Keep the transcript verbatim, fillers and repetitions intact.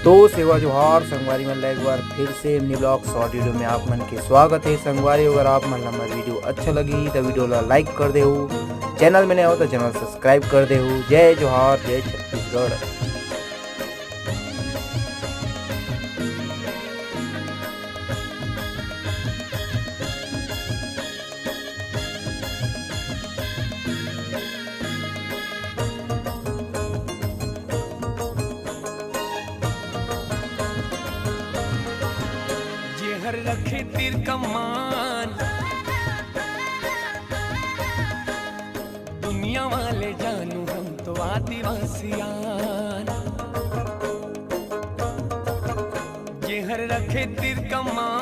तो सेवा जोहार संगवारी मन ला, एक बार फिर से एमनी ब्लॉग शॉर्ट वीडियो में आप मन के स्वागत है। संगवारी, अगर आप मन ला हमर वीडियो अच्छा लगी तो वीडियो ला लाइक कर देहू, चैनल में नए हो तो चैनल सब्सक्राइब कर देहू। जय जोहार, जय छत्तीसगढ़। जेहर रखे तीर कमान, दुनिया वाले जानू हम तो आदिवासियान। जेहर रखे तीर कमान,